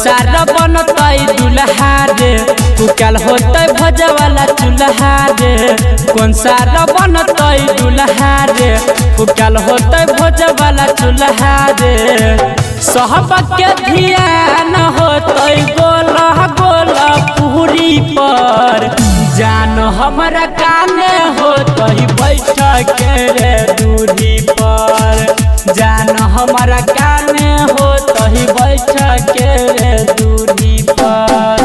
सारा बनतै दुल्हा रे, कुकल होतै भजवाला चूल्हा रे। कौन सारा बनतै दुल्हा रे, कुकल होतै भजवाला चूल्हा रे। सबके ध्यान होतै गोला गोला पूरी पर, जान हमरा काने होतै बैठ के रे दूरी पर। जान हमरा काने होतै बैठ के रे दूरी पर।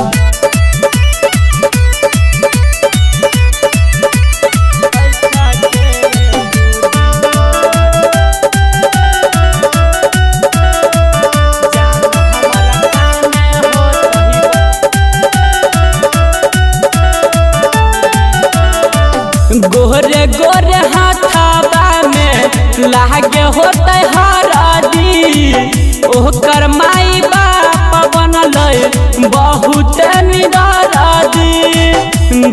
गोरे गोरे हाथाबा में लागे होतै हरदी, ओकर माई बाप बनलै बहुत निदरदी।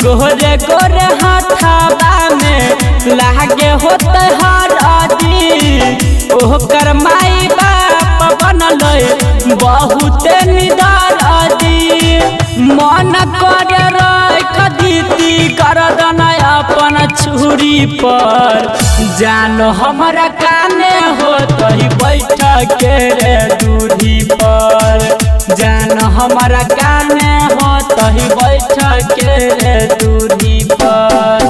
गोरे गोरे हाथाबा में लागे होतै हरदी, ओकर माई बाप बनलै बहुत निदरदी। मन करे राख दीती गर्दन अपन छुरी पर, जान हमरा काने होतै बैठ के रे दूरी पर। जान हमरा काने होतै बैठ के रे दूरी पर।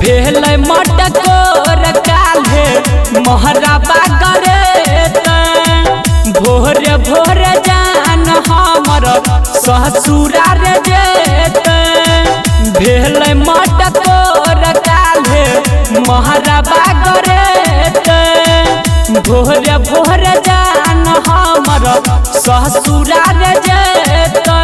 भेलै मटकोर काल्हे मोहरबा करे, भोरे भोरे जान हमर ससुरा रे जेतै। भेलै मटकोर काल्हे मोहरबा करे, भोरे भोरे जान हमर ससुरा रे जेतै।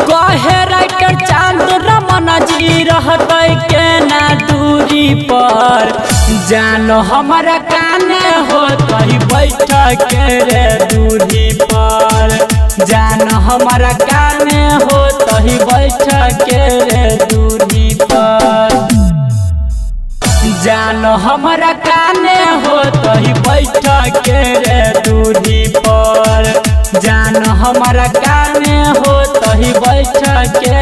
कहे राइटर चांद रमन जी रहतै केना दूरी पर, जान हमरा काने होतै बैठ के रे दूरी पर। जान हमरा काने होतै बैठ के रे दूरी पर। जान हमरा काने होतै बैठ के रे दूरी पर। जान हमरा काने होतै बैठ के